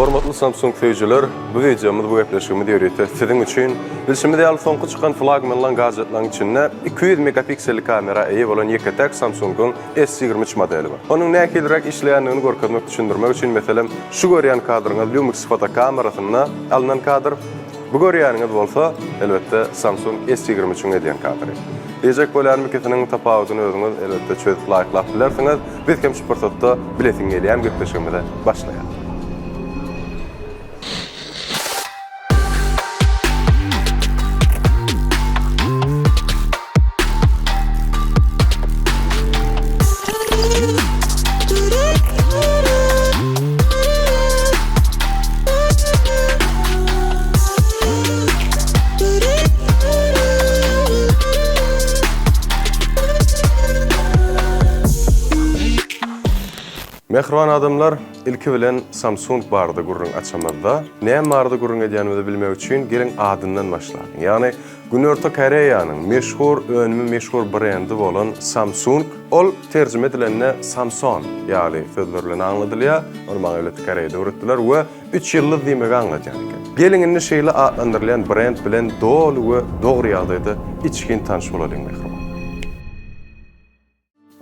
Hormatly Samsung söýüjiler, bu wideomyz, bu gepleşigimiz ýörite siziň üçin. Bilşimiz ýaly, soňky çykan flagmanlaň gadjetlaryň içinde 200 megapikselli kamera eýe bolan ýeke-täk Samsung-yň S 23 modeli bar. Onuň nähiliräk işleýändigini görkezmek, düşündirmek üçin, meselem, şu görýän kadryňyz Lumix fotokamerasynda alnan kadr, bu görýäniňiz bolsa, elbetde, Samsung S 23-iň edýän kadry. Diýjek bolýanym ikisiniň tapawudyny özüňiz, elbetde, çözüp laýyklap bilersiňiz. Biz hem şu pursatda Bilesiň gelýämi gepleşigimize başlaýarys. Mähriban adamlar, ilki bilen Samsung barada gürrüň açamyzda, näme barada gürrüň edýänimizi bilmek üçin geliň adyndan başlalyň. Ýagny Günorta Koreýanyň meşhur önümi meşhur brendi bolan Samsung, ol terjime edilende Samson ýaly sözler bilen aňladylýar. Ony maňa elbetde Koreýada öwretdiler we üç ýyldyz diýmegi aňladýan eken. Geliň indi şeýle atlandyrylýan brend bilen doly we dogry ýagdaýda içgin tanyş bolalyň mähriban.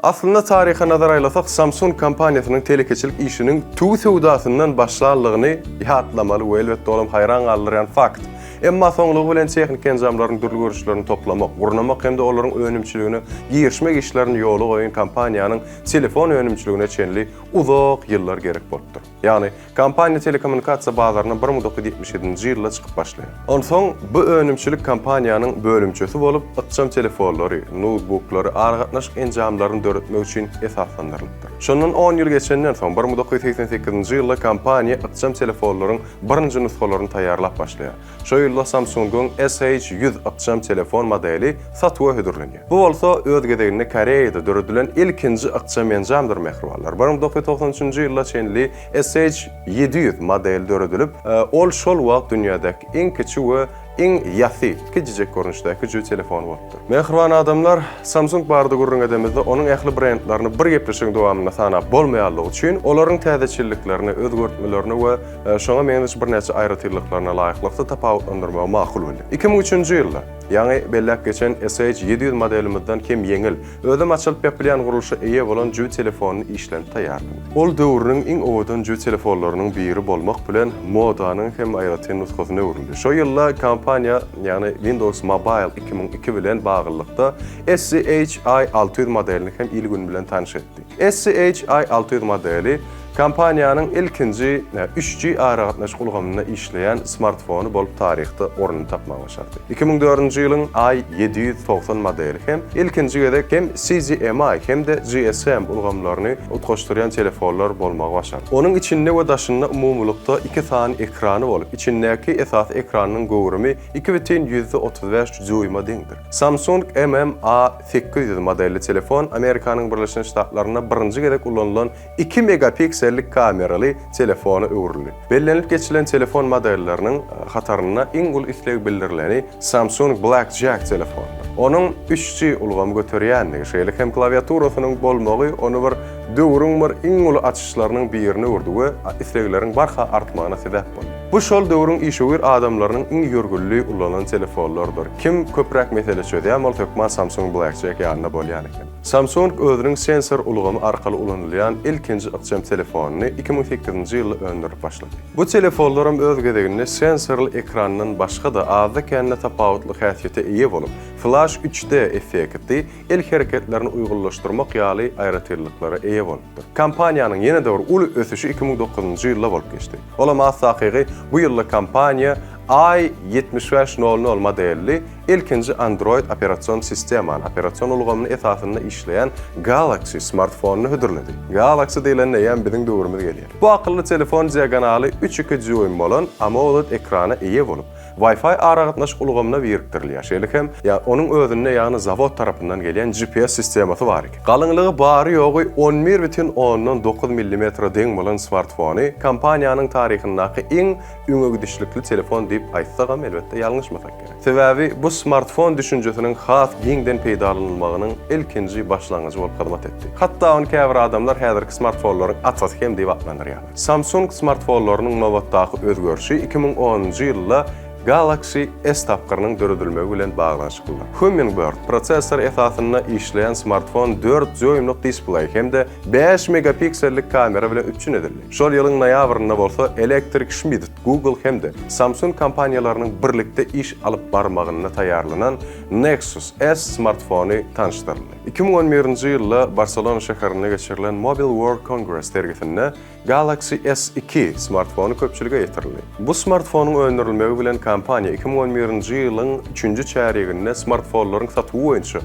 Aslynda taryha nazar aýlasak, Samsung kompaniýasynyň telekeçilik işiniň tüwi söwdasyndan başlanlygyny ýatlamaly we elbetde olam haýran galdyrýan fakt. Emma soňlugy bilen tehniki enjamlaryň dürli görnüşlerini toplamak, gurnamak hem-de olaryň önümçiligine girişmek işlerini ýola goýan kompaniýanyň telefon önümçiligine çenli uzak ýyllar gerek bolupdyr. Ýagny, kompaniýa telekommunikasiýa bazaryna 1977-nji ýylda çykyp başlaýar. Onsoň bu önümçilik kompaniýanyň bölümçesi bolup, ykjam telefonlary, noutbuklary, aragatnaşyk enjamlaryny döretmek üçin esaslandyrylypdyr. Şondan on ýyl geçenden soň, 1988-nji ýylda kompaniýa ykjam telefonlaryň birinji nusgalaryny taýýarlap başlaýar. Şo ýylda Samsung-yň SH 100 ykjam telefon modeli satuwa hödürlenýär. Bu bolsa öz gezeginde Koreýada döredilen ilkinji ykjam enjamdyr mähribanlar. 1993-nji ýyla çenli SH 700 modeli döredilip, ol şol wagt dünýädäki iň kiçi we iň ýasy, kiçijek görnüşdäki jübi telefony bolupdyr. Mähriban adamlar, Samsung barada gürrüň edemizde onuň ähli brendlerini bir gepleşigiň dowamynda sanap bolmaýanlygy üçin, olaryň täzeçilliklerine, özgertmelerine we Şoňa meňzeş birnäçe aýratynlyklaryna laýyklykda tapawutlandyrmagy makul bildi. 2003-nji ýylda, ýaňy belläp geçen SH 700 modelimizden kem ýeňil, özem açylyp ýapylýan gurluşa eýe bolan jübi telefonyny işlenip taýýarlandy. Ol döwrüniň iň owadan jübi telefonlarynyň biri bolmak bilen, modanyň hem aýratyn nusgasyna öwrüldi. Şo ýylda kompaniýa, ýagny Windows Mobile 2002 bilen baglylykda SCH i 600 modelini hem il-gün bilen tanyş etdi. SCH i 600 modeli Kompaniýanyň ilkinji üç G aragatnaşyk ulgamynda işleýän smartfony bolup taryhda ornuny tapmagy başardy. 2004-nji ýylyň i 790 modeli hem ilkinji gezek hem CDMA hem-de GSM ulgamlaryny utgaşdyrýan telefonlar bolmagy başardy. Onuň içinde we daşynda umumylykda iki sany ekrany bolup, içindäki esasy ekranynyň göwrümi 2,35 dýuýma deňdir. Samsung MMA 800 modelli telefon Amerikanyň Birleşen Ştatlarynda birinji gezek ulanylan iki megapiksellik kameraly telefona öwrüldi. Bellenilip geçilen telefon modelleriniň hatarynda iň uly isleg bildirileni Samsung BlackJack telefonydyr. Onuň üç G ulgamy göterýändigi, şeýle hem klawiaturasynyň bolmagy ony bir döwrüň bir iň uly açyşlarynyň birine öwürdi we islegleriň barha artmagyna sebäp boldy. Bu şol döwrüň işewür adamlarynyň iň ýörgünli ulanan telefonlarydyr. Kim köpräk mesele çözýän bolsa hökman Samsung BlackJack ýanynda bolýan eken. Samsung özüniň sensor ulgamy arkaly ulanylýan ilkinji ykjam telefonyny 2008-nji ýylda öndürip başlady. Bu telefonlaram öz gezeginde sensorly ekrandan başga-da azda-kände tapawutly häsiýete eýe bolup, flash 3D effekti, el hereketlerini uýgunlaşdyrmak ýaly aýratynlyklara eýe bolupdyr. Kompaniýanyň ýene-de bir uly ösüşi 2009-njy ýylda bolup geçdi. Olam has takygy bu ýylda kompaniýa i 75 nol nol modelli ilkinji Android operasion sistemany, operasion ulgamyny esasynda işleýän Galaxy smartfonyny hödürledi. Galaxy diýlende eýýäm biziň döwrümiz gelýär. Bu akylly telefon diagonaly üç iki dýuým bolan AMOLED ekrana eýe bolup, Wi-Fi aragatnaşyk ulgamyna birikdirilýär. Şeýle hem, ýa onuň özünde, ýagny zawod tarapyndan gelýän GPS sistemasy bar eken. Galyňlygy bary-ýogy 11,9 millimetre deň bolan smartfony kompaniýanyň taryhyndaky iň öňegidişlikli telefon diýip aýtsagam, elbetde, ýalňyşmasak gerek. Sebäbi bu smartfon düşünjesiniň has giňden peýdalanylmagynyň ilkinji başlangyjy bolup hyzmat etdi. Hatda ony käbir adamlar häzirki smartfonlaryň atasy hem diýip atlandyrýarlar. Samsung smartfonlarynyň nobatdaky özgerişi 2010-njy ýylda Galaxy S tapgyrynyň döredilmegi bilen baglanyşyklydyr. Hummingbird prosessory esasynda işleýän smartfon dört dýuýmlyk displeý hem-de bäş megapiksellik kamera bilen üpjün edildi. Şol ýylyň noýabrynda bolsa Electric Schmidt, Google hem-de Samsung kompaniýalarynyň birlikde iş alyp barmagynda taýýarlanan Nexus S smartfony tanyşdyryldy. 2011-nji ýylda Barselona şäherinde geçirilen Mobile World Congress sergisinde Galaxy S iki smartfony köpçülige ýetirildi. Bu smartfonyň öndürilmegi bilen kompaniýa 2011-nji ýylyň üçünji çärýeginde smartfonlaryň satuwy boýunça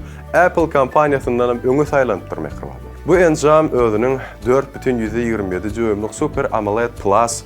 Apple kompaniýasyndanam öňe saýlanypdyr mähribanlar. Bu enjam özüniň 4,27 dýuýmlyk Super AMOLED Plus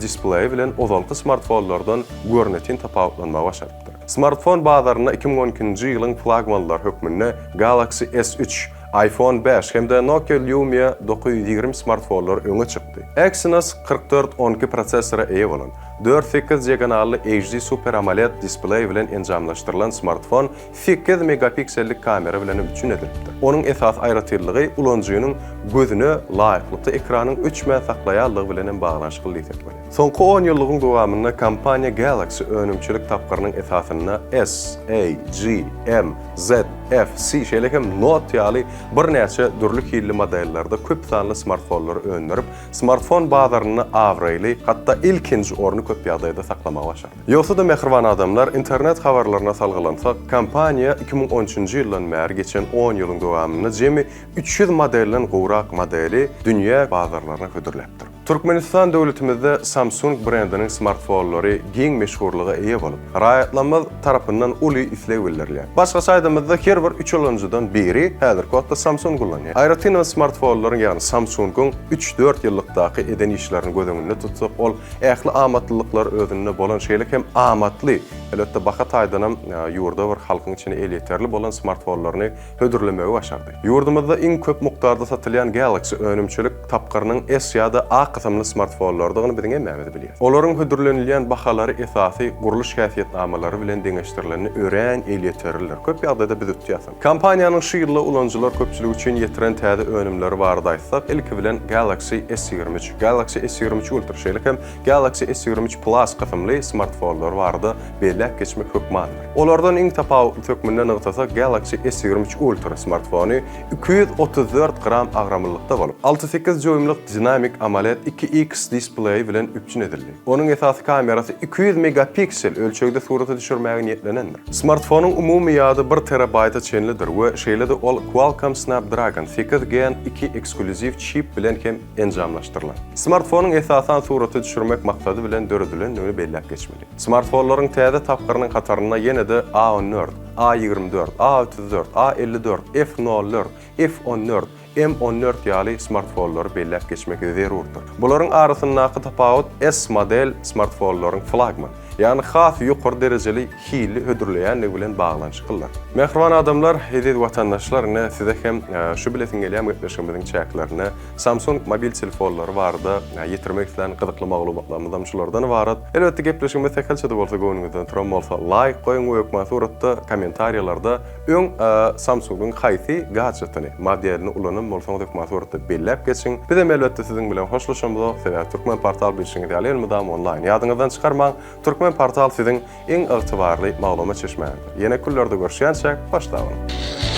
displeýi bilen ozalky smartfonlardan görnetin tapawutlanmagy başarypdyr. Smartfon bazarynda 2012-nji ýylyň flagmanlary hökmünde Galaxy S üç, iPhone bäş hem-de Nokia Lumia 920 smartfonlary öňe çykdy. Exynos 4412 prosessora eýe bolan, dört sekiz diagonally HD Super AMOLED displeý bilen enjamlaşdyrylan smartfon sekiz megapiksellik kamera bilen hem üpjün edilipdir. Onuň esasy aýratynlygy ulanyjynyň gözüne laýyklykda ekranyň öçmän saklaýanlygy bilen hem baglanyşykly diýsek bolýar. Soňky onýyllygyň dowamynda kompaniýa Galaxy önümçilik tapgyrynyň esasynda S, A, G, M, Z, F, C, şeýle hem Note ýaly birnäçe dürli hilli modellerde köp sanly smartfonlary öndürip, smartfon bazarynda abraýly, hatda ilkinji orny köp ýagdaýda saklamagy başardy. Ýogsa-da, mähriban adamlar, internet habarlaryna salgylansak, kompaniýa 2013-nji ýyldan bäri geçen on ýylyň dowamynda jemi 300 modelden gowrak modeli dünýä bazarlaryna hödürläpdir. Türkmenistan döwletimizde Samsung brendiniň smartfonlary giň meşhurlyga eýe bolup, raýatlarymyz tarapyndan uly isleg bildirilýär. Başgaça aýdamyzda, her bir üç ulanyjydan biri häzirki wagtda Samsung ulanýar. Aýratynam smartfonlaryň, ýagny Samsung-yň üç-dört ýyllykdaky eden işlerini göz öňünde tutsak, ol Ähli amatlylyklar özünde bolan, şeýle hem amatly, elbetde baha taýdanam ýurda bir halkyň içine elýeterli bolan smartfonlaryny hödürlemegi başardy. Ýurdumyzda iň köp mukdarda satylýan Galaxy önümçilik tapgyrynyň S ýa-da A kysymly smartfonlarydygyny biziň hemmämiz bilýäris. Olaryň hödürlenilýän bahalary esasy gurluş häsiýetnamalary bilen deňeşdirilende örän elýeterlidir. Köp ýagdaýda biz utýasam. Kompaniýanyň şu ýylda ulanyjylar köpçüligi üçin ýetiren täze önümleri barada aýtsak, ilki bilen Galaxy S 23, Galaxy S 23 Ultra, şeýle hem Galaxy S 23 Plus kysymly smartfonlary barada belläp geçmek hökmandyr. Olardan iň tapawutlysy hökmünde nygtasak, Galaxy S 23 Ultra smartfony 234 gram agramlylykda bolup, alty sekiz dýuýmlyk dinamik AMOLED iki X displeýi bilen üpjün edildi. Onuň esasy kamerasy 200 megapiksel ölçegde surata düşürmäge niýetlenendir. Smartfonyň umumy ýady bir terabaýta çenlidir we şeýle-de ol Qualcomm Snapdragon 8 Gen 2 eksklýuziw çip bilen hem enjamlaşdyrylan. Smartfonyň esasan surata düşürmek maksady bilen döredilendigini belläp geçmeli. Smartfonlaryň täze tapgyrynyň hatarynda ýene-de A 14, A 24, A 34, A 54, F nol dört, F 14, M 14 ýaly smartfonlary belläp geçmek zerurdyr. Bularyň arasyndaky tapawut S model smartfonlaryň flagman, ýagny has ýokary derejeli hilli hödürleýänligi bilen baglanyşyklydyr. Mähriban adamlar, eziz watandaşlar, ine size hem şu bilesiň gelýän gepleşigimiziň çäklerinde Samsung mobil telefonlary barada ýetirmek islän gyzykly maglumatlarymyzam şulardan ybarat. Elbetde gepleşigimiz sähelçe-de bolsa göwnüňizden turan bolsa laýk goýuň we hökman suratda kommentariýalarda Öň Samsung-yň haýsy gadjetini, modelini ulanan bolsaňyz hökman suratda belläp geçiň. Bizem elbetde siziň bilen hoşlaşamyzok, sebäbi Türkmen Portal bilşiňiz ýaly elmydama onlaýn. Ýadyňyzdan çykarmaň, Türkmen Portal siziň iň ygtybarly maglumat çeşmäňizdir. Ýene küllerde görüşýänçäk, hoş sag boluň!